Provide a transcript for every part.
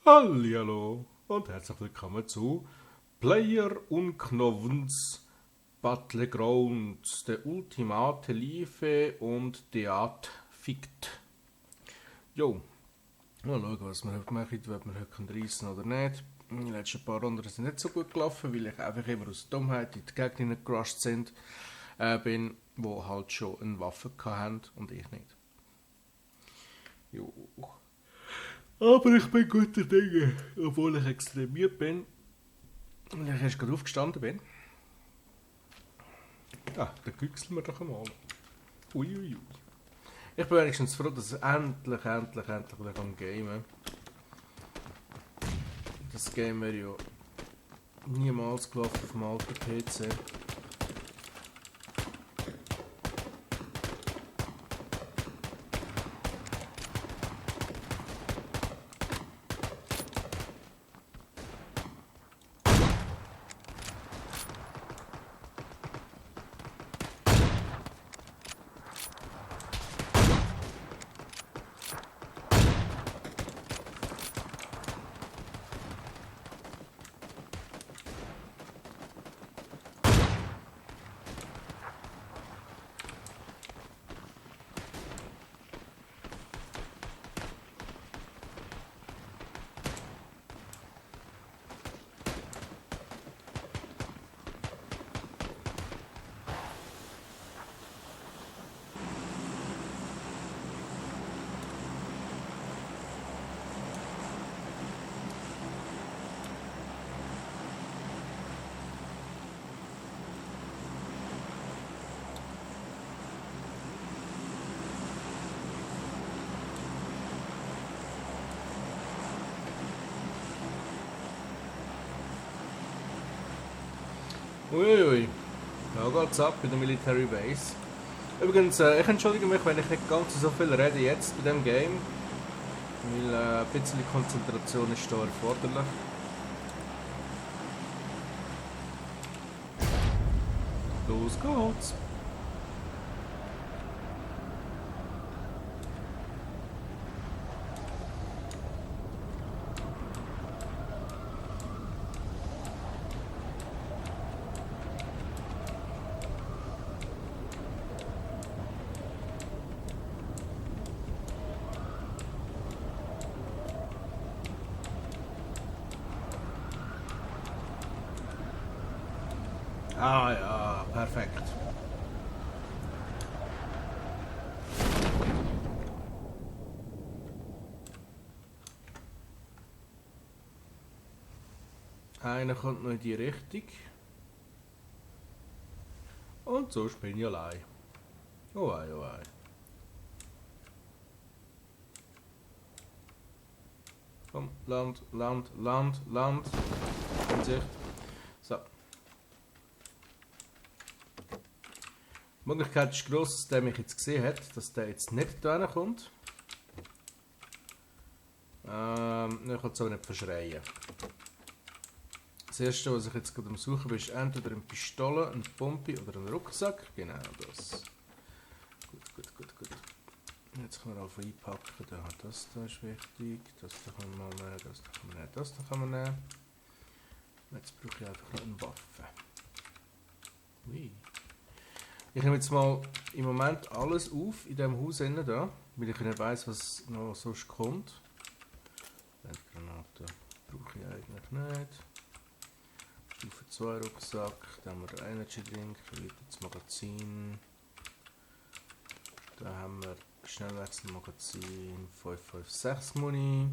Hallihallo und herzlich willkommen zu Player Unknowns Battlegrounds, der ultimate Liefe und Theat fickt. Jo, mal schauen, was wir heute machen, ob wir heute reissen oder nicht. Die letzten paar Runden sind nicht so gut gelaufen, weil ich einfach immer aus Dummheit in die Gegner gerusht bin, die halt schon eine Waffe hatten und ich nicht. Jo. Aber ich bin guter Dinge, obwohl ich extremiert bin. Und ich erst gerade aufgestanden bin. Ah, dann güchseln wir doch einmal. Uiuiui. Ich bin wenigstens froh, dass ich endlich wieder gamen kann. Das Game wäre ja niemals gelaufen auf dem alten PC. Uiui, da geht's ab bei der Military Base. Übrigens, ich entschuldige mich, wenn ich nicht ganz so viel rede jetzt bei dem Game, weil ein bisschen Konzentration ist da erforderlich. Los geht's! Ah ja, perfekt. Einer kommt noch in die Richtung. Und so bin ich allein. Oh ei, oh ei. Komm, Land. In Sicht. So. Die Möglichkeit ist gross, dass der mich jetzt gesehen hat, dass der jetzt nicht da kommt. Ich kann es aber nicht verschreien. Das erste, was ich jetzt gerade am Suchen bin, ist entweder eine Pistole, eine Pumpe oder ein Rucksack. Genau das. Gut. Jetzt können wir auf einpacken. Das da ist wichtig. Das da kann man nehmen, das da kann man nehmen, das da kann man nehmen. Jetzt brauche ich einfach noch eine Waffe. Ui. Ich nehme jetzt mal im Moment alles auf in diesem Haus da, weil ich nicht weiss, was noch sonst kommt. Handgranate brauche ich eigentlich nicht. Stufe 2 Rucksack, dann haben wir den Energy Drink, das Magazin. Da haben wir Schnellwechselmagazin 556 Muni.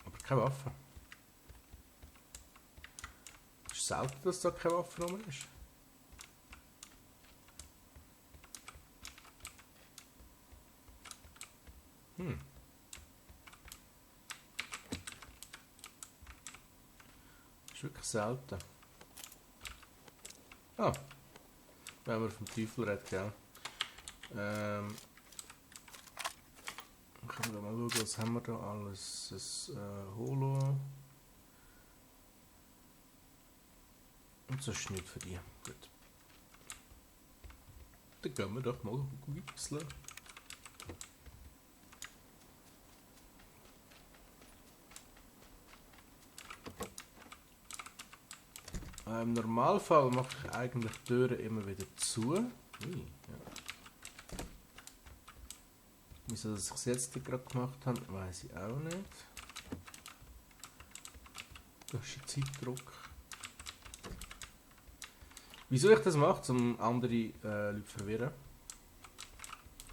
Aber keine Waffe. Es ist selten, dass da keine Waffe rum ist. Das ist wirklich selten. Ah, wenn man vom Teufel redet, gell? Können wir mal schauen, was haben wir da alles? Ein Holo. Und so ist nichts für die. Gut. Dann gehen wir doch mal wechseln. Im Normalfall mache ich eigentlich die Türen immer wieder zu. Ui, ja. Wieso dass ich es jetzt gerade gemacht habe, weiß ich auch nicht. Das ist ein Zeitdruck. Wieso ich das mache, um andere Leute zu verwirren?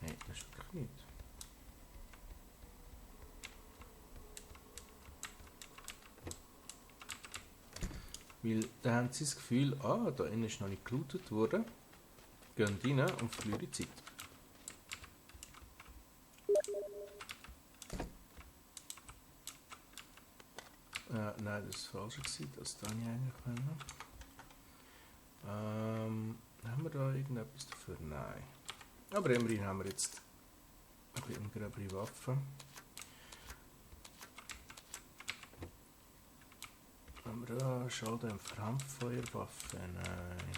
Hey, das ist wirklich nicht. Weil da haben sie das Gefühl, da innen ist noch nicht gelootet worden. Gehen rein und verlieren Zeit. Nein, das war falsch gewesen, das habe ich eigentlich können. Haben wir da irgendetwas dafür? Nein. Aber immerhin haben wir jetzt eine gröbere Waffe. Haben wir da Schalldämpfer, Handfeuerwaffe? Nein.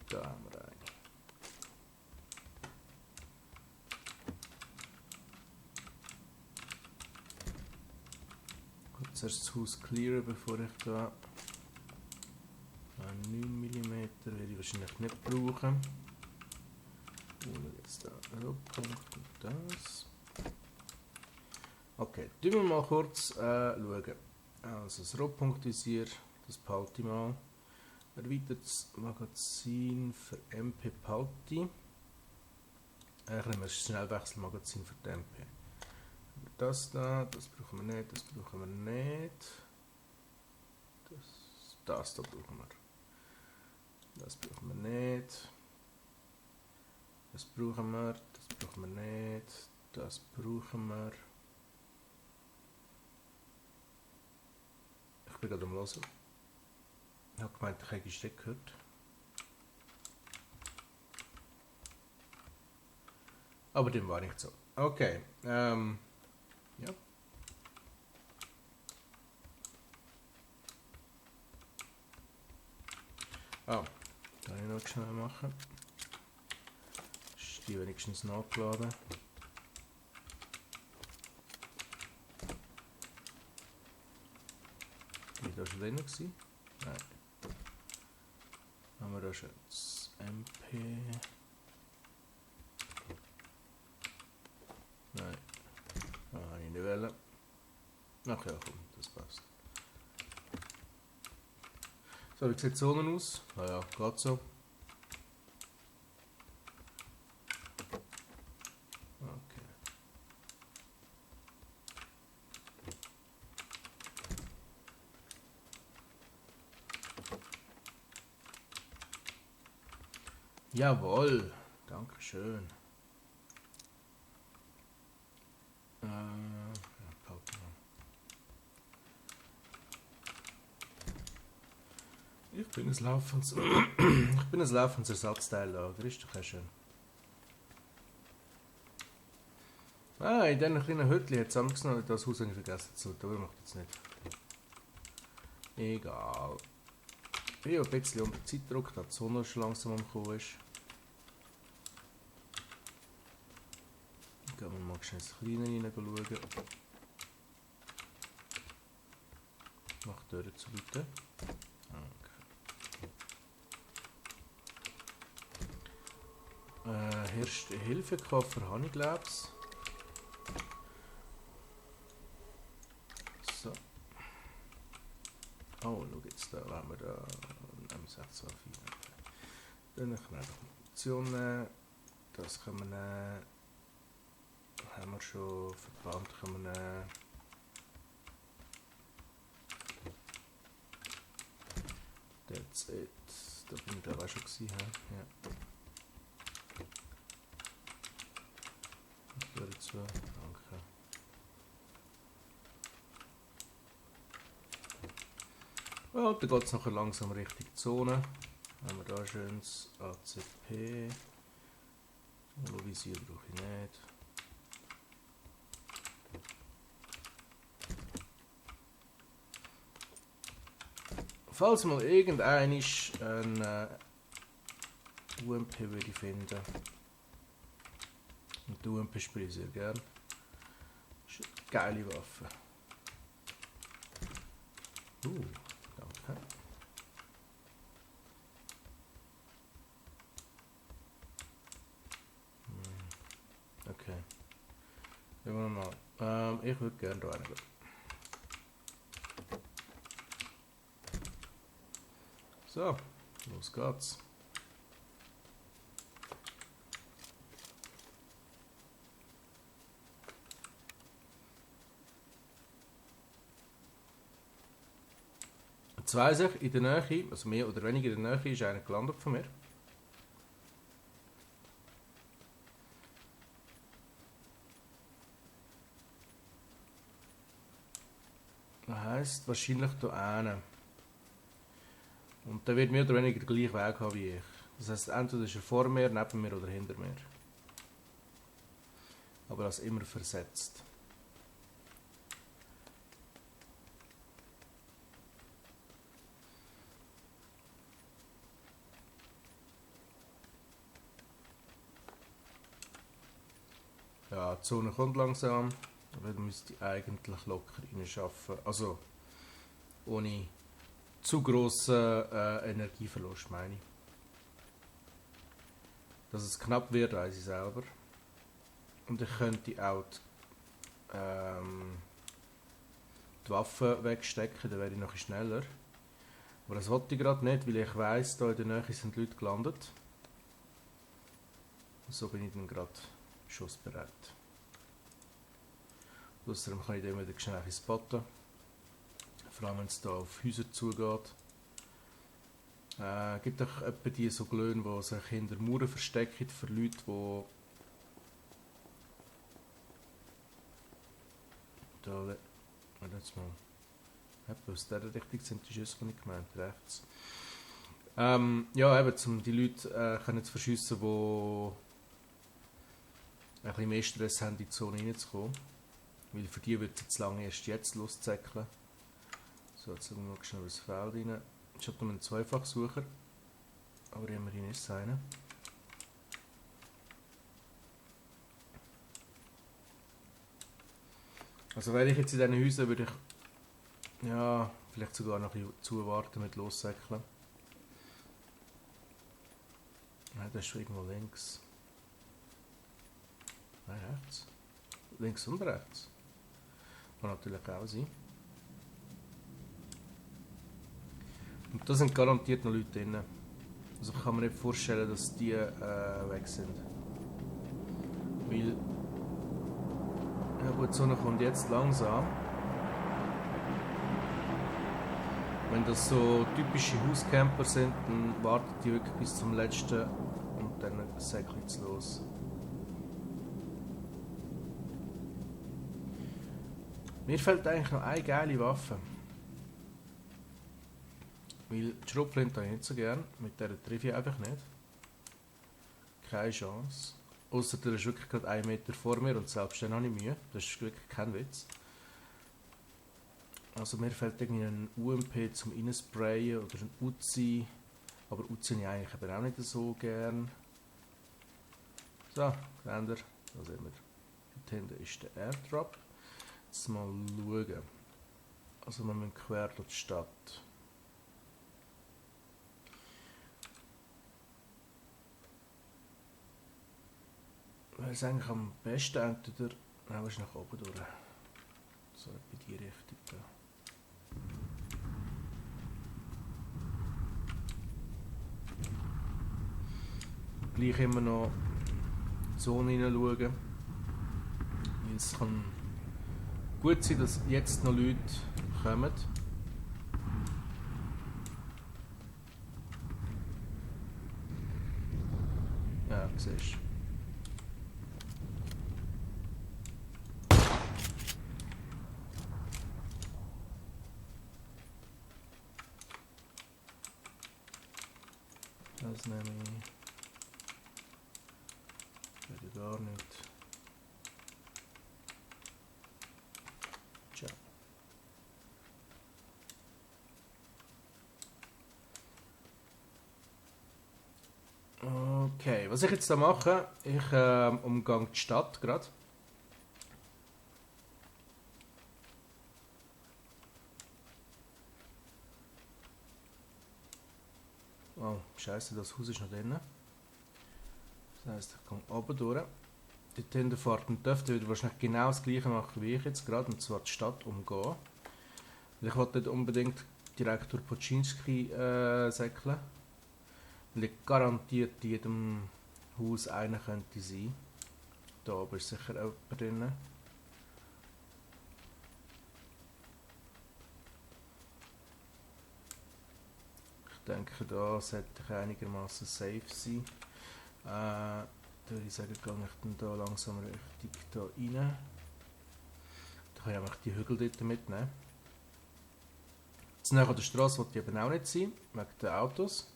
Da haben wir eine. Gut, zuerst das Haus clearen, bevor ich da 9 mm werde ich wahrscheinlich nicht brauchen. Und jetzt da Rotpunkt und das. Okay, tun wir mal kurz schauen. Also das Rotpunktvisier, das behalte ich mal. Erweitertes Magazin für MP behalte ich. Ich nehme ein Schnellwechselmagazin für die MP. Das da, das brauchen wir nicht, das brauchen wir nicht. Das da brauchen wir. Das brauchen wir nicht. Das brauchen wir, das brauchen wir nicht. Das brauchen wir. Ich bin gerade am Hören. Ich habe gemeint, ich hätte Steck gehört. Aber dem war nicht so. Okay, ja. Kann ich noch schnell machen. Ist die wenigstens nachgeladen. Ist das schon drin gewesen? Nein. Haben wir da schon das MP? Nein. Habe ich nicht wollen. Ach ja, komm, das passt. So, wie sieht die Zone aus? Ja, geht so. Okay. Jawohl, danke schön. Ich bin ein laufendes Ersatzteillager, ist doch schön. In diesen kleinen Hütchen hat es angenommen, das Haus habe ich vergessen zu tun, aber macht jetzt nicht. Egal. Ich bin ein bisschen unter Zeitdruck, da die Sonne schon langsam am Kommen ist. Gehen wir mal schnell ins Kleine reinschauen. Mach die Tür zu bitte. Hilfekoffer habe ich, glaube ich. So. Oh, schau jetzt, da haben wir da M624. Dann können wir einfach Munition nehmen. Das können wir nehmen. Haben wir schon Verband können wir nehmen. That's it. Da bin ich glaube auch schon gewesen. Ja. Dazu, danke. Ja, dann geht es nachher langsam Richtung Zone. Haben wir da schönes ACP. Holovisier brauche ich nicht. Falls mal irgendein UMP würde ich finden. Und die UMP spiele ich sehr gern. Das ist eine geile Waffe. Danke. Okay. Schauen wir mal. Ich würde gerne da rein. So, los geht's. Jetzt weiss ich, in der Nähe, also mehr oder weniger in der Nähe, ist einer gelandet von mir. Das heisst, wahrscheinlich hier hinten. Und der wird mehr oder weniger den gleichen Weg haben wie ich. Das heisst, entweder ist er vor mir, neben mir oder hinter mir. Aber das immer versetzt. Ja, die Sonne kommt langsam. Aber dann müsste ich eigentlich locker reinschaffen. Also, ohne zu grossen Energieverlust, meine ich. Dass es knapp wird, weiss ich selber. Und ich könnte auch die Waffen wegstecken, dann wäre ich noch schneller. Aber das wollte ich gerade nicht, weil ich weiss, da in der Nähe sind Leute gelandet. Und so bin ich dann gerade schussbereit. Außerdem kann ich den wieder schnell spotten. Vor allem wenn es hier auf Häuser zugeht. Es gibt auch etwa die so Glöhne, die sich hinter Mauern verstecken für Leute, die da, warte jetzt mal. Aus dieser Richtung sind die Schüsse nicht gemeint, rechts. Ja, eben, um die Leute können zu verschiessen, die ein bisschen mehr Stress haben, in die Zone reinzukommen. Weil für die wird es jetzt lange erst jetzt loszäckeln. So, jetzt schauen wir mal schnell ins Feld rein. Ich habe einen Zweifachsucher, aber immerhin ist es einer. Also wäre ich jetzt in diesen Häusern, würde ich ja, vielleicht sogar noch ein bisschen zuwarten mit lossäckeln. Nein, das ist schon irgendwo links. Nein, rechts. Links und rechts. Kann natürlich auch sein. Und da sind garantiert noch Leute drin. Also ich kann mir nicht vorstellen, dass die weg sind. Weil... Ja gut, die Sonne kommt jetzt langsam. Wenn das so typische Hauscamper sind, dann warten die wirklich bis zum letzten und dann säckelt es los. Mir fehlt eigentlich noch eine geile Waffe. Weil die Schrotflinte habe ich nicht so gern, mit der treffe ich einfach nicht. Keine Chance. Ausser der ist wirklich gerade 1 Meter vor mir und selbst dann habe ich Mühe. Das ist wirklich kein Witz. Also mir fehlt irgendwie ein UMP zum Reinsprayen oder ein Uzi. Aber Uzi habe ich eigentlich aber auch nicht so gern. So, Ränder, da sehen wir. Dort hinten ist der Airdrop. Jetzt mal schauen. Also wir müssen quer durch die Stadt. Wäre es eigentlich am besten entweder... Nein, was ist nach oben durch? So, in die Richtung da. Gleich immer noch in die Zone hineinschauen. Weil es kann gut sein, dass jetzt noch Leute kommen. Ja, siehst du. Das nehme ich. Würde gar nicht. Tja. Okay, was ich jetzt da mache, ich umgang die Stadt gerade. Oh, scheiße, das Haus ist noch drin. Das heisst, ich komme oben durch. Dort hinten fährt ein Töff, der würde wahrscheinlich genau das gleiche machen wie ich jetzt gerade, und zwar die Stadt umgehen. Weil ich wollte nicht unbedingt direkt durch Poczynski säckeln. Weil ich garantiert in jedem Haus einer könnte sein. Da oben ist sicher jemand drin. Ich denke, da sollte ich einigermaßen safe sein. Da würde ich sagen, gehe ich dann da langsam richtig da rein. Da kann ich einfach die Hügel dort mitnehmen. Jetzt nach der Straße wollte ich eben auch nicht sein, wegen den Autos.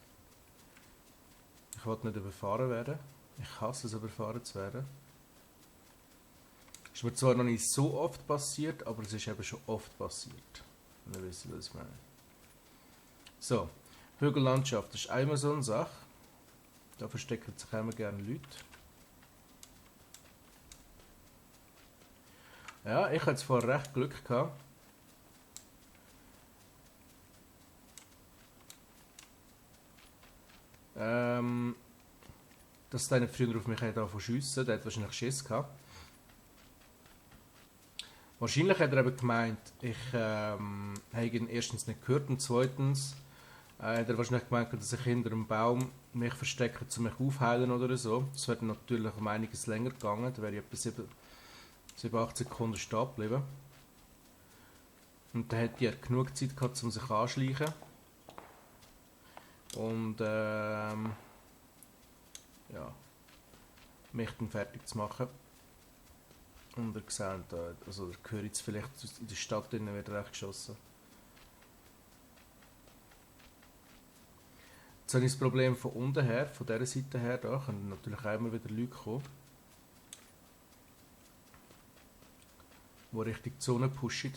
Ich wollte nicht überfahren werden. Ich hasse es, überfahren zu werden. Ist mir zwar noch nicht so oft passiert, aber es ist eben schon oft passiert. Wenn ihr wisst, was ich meine. So, Hügellandschaft, das ist einmal so eine Sache. Da verstecken sich immer gerne Leute. Ja, ich hatte jetzt vorher recht Glück gehabt. Dass der nicht früher auf mich angefangen schiessen, der hat wahrscheinlich Schiss gehabt. Wahrscheinlich hat er eben gemeint, ich habe ihn erstens nicht gehört und zweitens hat er wahrscheinlich gemeint, dass ich hinter einem Baum mich verstecke, um mich aufheilen oder so. Das wäre natürlich um einiges länger gegangen, da wäre ich etwa 7-8 Sekunden stehen geblieben. Und dann hätte er genug Zeit gehabt, um sich anzuschleichen. Und ja, mich dann fertig zu machen. Und ihr seht, also ihr hört jetzt vielleicht in der Stadt drinnen wird recht geschossen. Jetzt habe ich das Problem von unten her, von dieser Seite her, da können natürlich auch immer wieder Leute kommen, die Richtung die Zone pushen.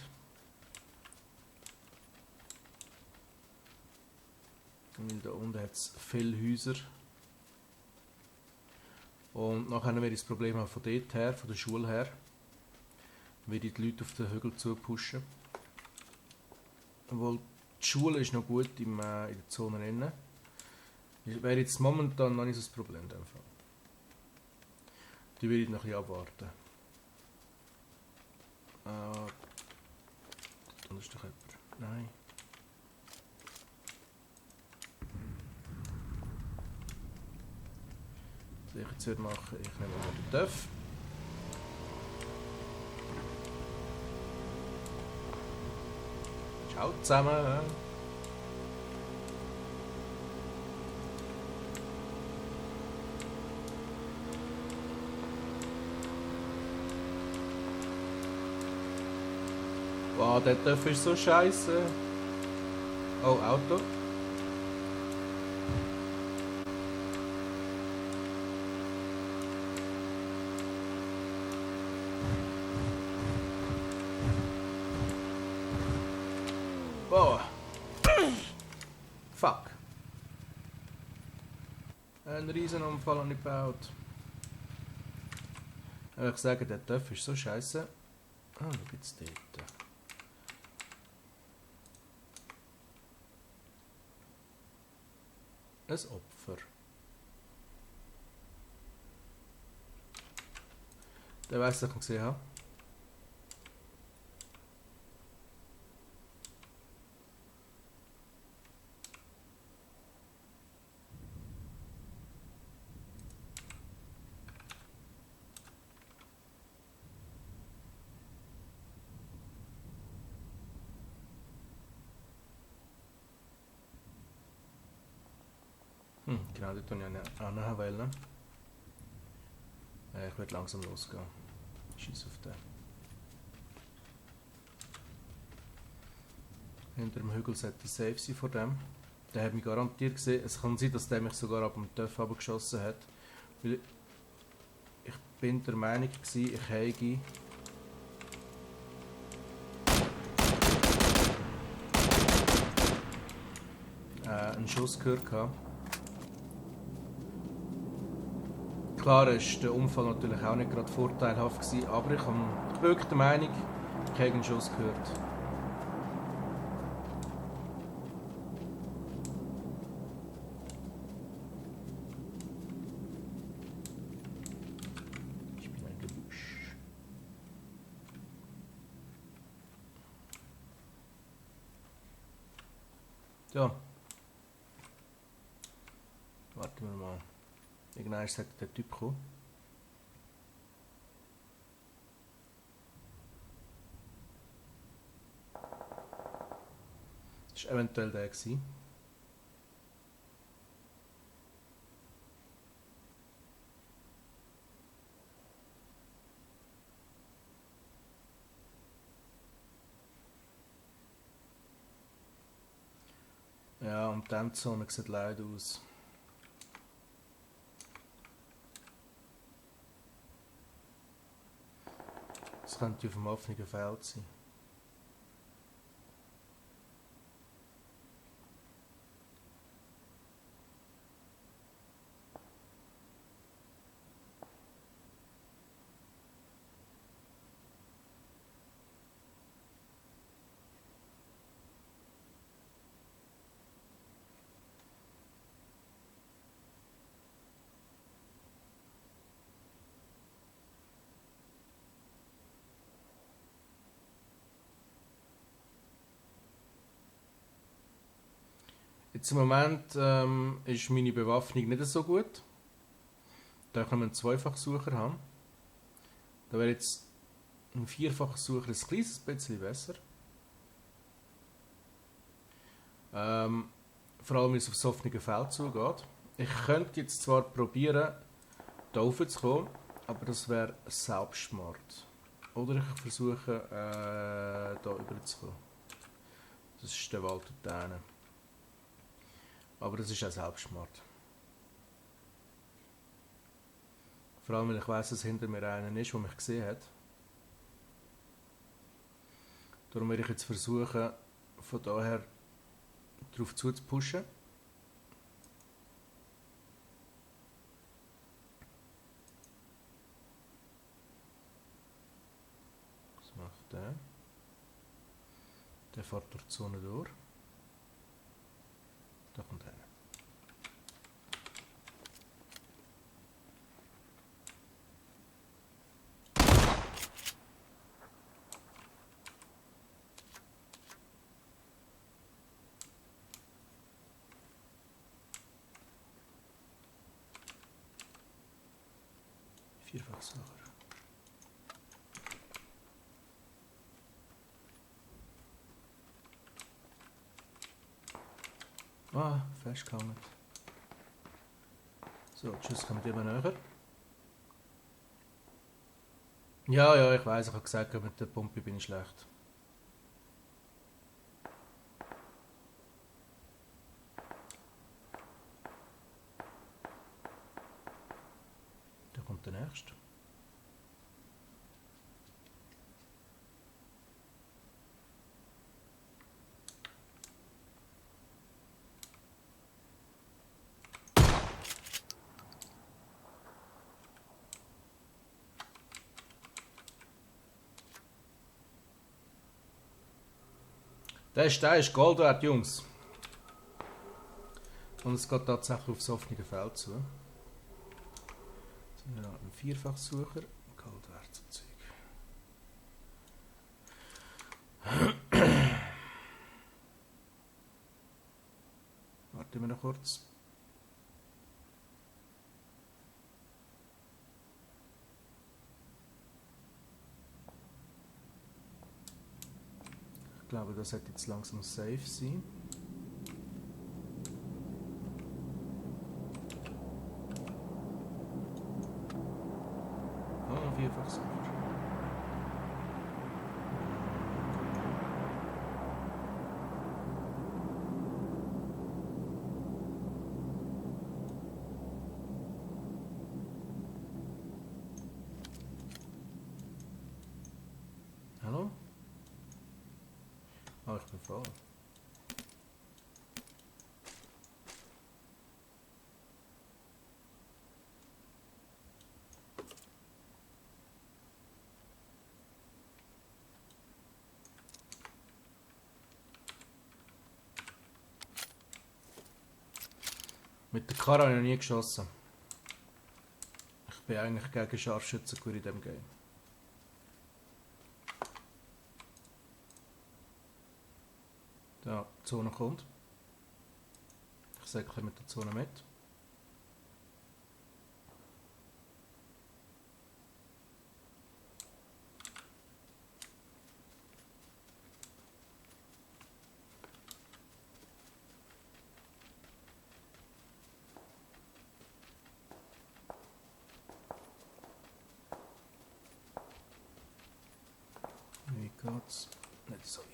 Weil da unten hat es viele Häuser. Und nachher werde ich das Problem haben von dort her, von der Schule her, werde ich die Leute auf den Hügel zu pushen. Obwohl die Schule ist noch gut in der Zone drin. Wäre jetzt momentan noch nicht so das Problem in dem Fall. Die will ich noch ein bisschen abwarten. Da ist doch jemand. Nein. Was ich jetzt machen würde, ich nehme mal den Töff. Ciao zusammen. Wow, der Töff ist so scheiße. Oh, Auto. Boah. Fuck. Ein Riesenunfall habe ich gebaut. Ich sage, der Töff ist so scheiße. Ah, wo gibt's dort? Ein Opfer. Der weiss, dass ich ihn gesehen habe. Genau, dort wollte ich auch wählen. Ich werde langsam losgehen. Scheiß auf den. Hinter dem Hügel sollte safe sein vor dem. Der hat mich garantiert gesehen. Es kann sein, dass der mich sogar ab dem Töff geschossen hat. Weil ich bin der Meinung gewesen, ich hätte einen Schuss gehört gehabt. Klar ist der Unfall natürlich auch nicht gerade vorteilhaft gewesen, aber ich bin wirklich der Meinung, ich habe einen Schuss gehört. Ja. Warten wir mal. Irgendwann sollte der Typ kommen. Das war eventuell der gewesen. Ja, und die Endzone sieht leider aus. Das könnte auf dem offenen Feld sein. Jetzt im Moment ist meine Bewaffnung nicht so gut. Da können wir einen Zweifachsucher haben. Da wäre jetzt ein Vierfachsucher ein kleines bisschen besser. Vor allem, wenn es aufs offene Feld zugeht. Ich könnte jetzt zwar probieren, da rauf zu kommen, aber das wäre Selbstmord. Oder ich versuche, da rüber zu kommen. Das ist der Wald dort hinten. Aber das ist auch Selbstmord. Vor allem, weil ich weiss, dass hinter mir einer ist, der mich gesehen hat. Darum werde ich jetzt versuchen, von daher darauf zuzupushen. Was macht der? Der fährt durch die Zone durch. Da kommt einer. Vierfachsucher. Ah, festgehangen. So, tschüss, kommt immer näher. Ja, ja, ich weiß, ich habe gesagt, mit der Pumpe bin ich schlecht. Da kommt der nächste. Der ist Gold wert, Jungs. Und es geht tatsächlich aufs offene Feld zu. Jetzt haben wir noch einen Vierfachsucher. Gold wert, so Zeug. Warten wir noch kurz. Ich glaube, das sollte jetzt langsam safe sein. Oh, Vierfachsucher. Hallo? Ah, ich bin voll. Mit der Karre habe ich noch nie geschossen. Ich bin eigentlich gegen Scharfschützen gut in diesem Game. Da, die Zone kommt. Säckchen mit der Zone mit. Wie geht's? Nicht so weit.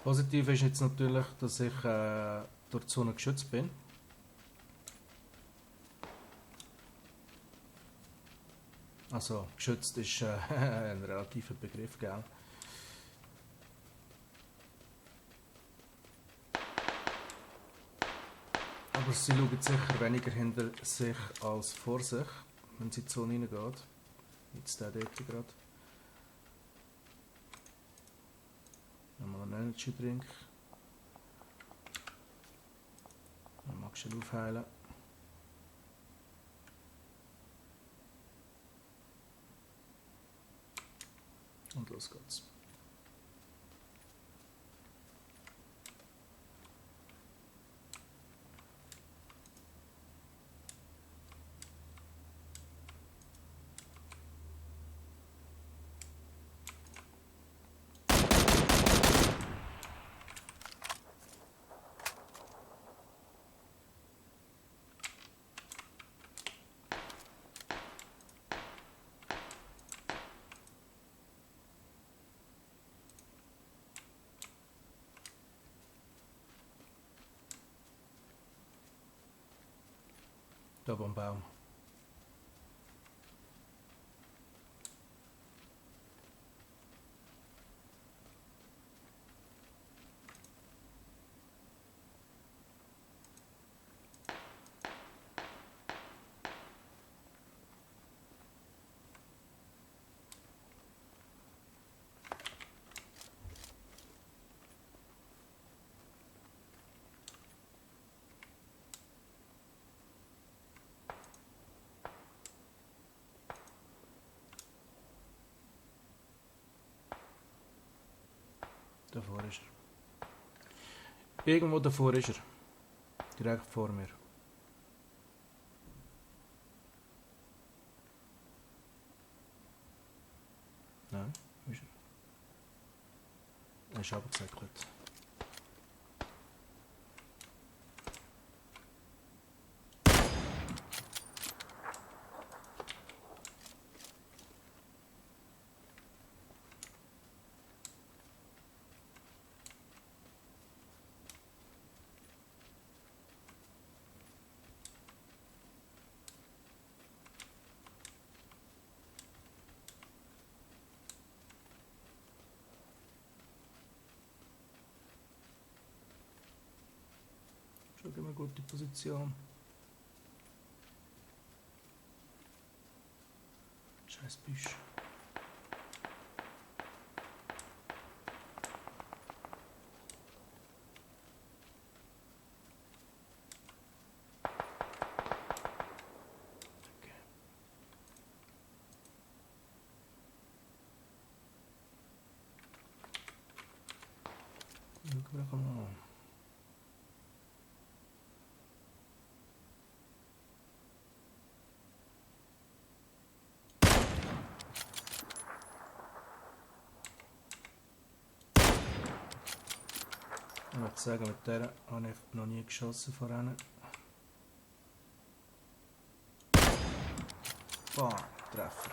Positiv ist jetzt natürlich, dass ich durch die Zone geschützt bin. Also geschützt ist ein relativer Begriff, gell? Aber sie schauen sicher weniger hinter sich als vor sich, wenn sie in die Zone reingeht. Jetzt der dort gerade. Nochmal einen Energy Drink. Dann magst du ihn aufheilen. Und los geht's. Da beim Baum. Davor ist er. Irgendwo davor ist er. Direkt vor mir. Nein, wo ist er? Er ist abgesäckelt. Schon immer eine gute Position. Scheiß Büsch. Okay. Schauen wir mal an. Ich würde sagen, mit der habe ich noch nie geschossen vorhin. Bam, Treffer.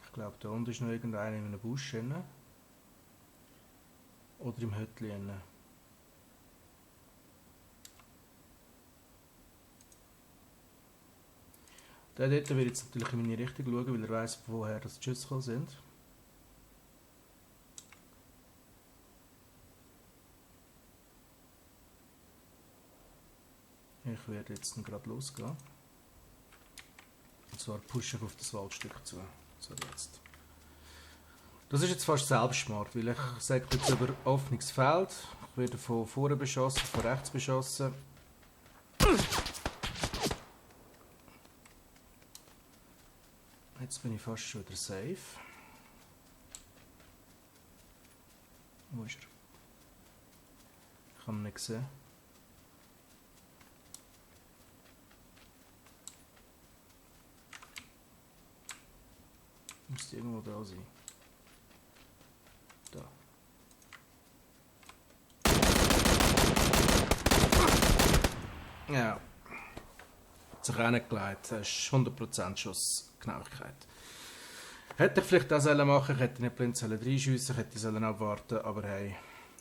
Ich glaube, da unten ist noch irgendeiner in einem Busch drin. Oder im Hütli drin. Der dort wird jetzt natürlich in meine Richtung schauen, weil er weiss, woher die Schüsse gekommen sind. Ich werde jetzt gerade losgehen. Und zwar pushe ich auf das Waldstück zu. So, jetzt. Das ist jetzt fast Selbstmord, weil ich sage jetzt über offenes Feld. Ich werde von vorne beschossen, von rechts beschossen. Jetzt bin ich fast schon wieder safe. Wo ist er? Ich habe ihn nicht gesehen. Müsste irgendwo da sein. Da. Ja. Hat sich reingelegt. Das ist 100% Schussgenauigkeit. Hätte ich vielleicht das machen sollen, ich hätte nicht blind reinschiessen, ich hätte sollen abwarten, aber hey.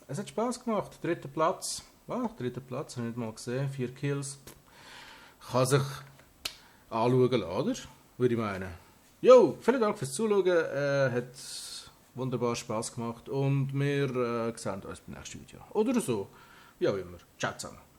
Es hat Spass gemacht. Dritter Platz. Dritter Platz, habe ich nicht mal gesehen. 4 Kills. Kann sich anschauen lassen, oder? Würde ich meinen. Jo, vielen Dank fürs Zuschauen. Hat wunderbar Spass gemacht und wir sehen uns beim nächsten Video. Oder so. Wie auch immer. Ciao zusammen.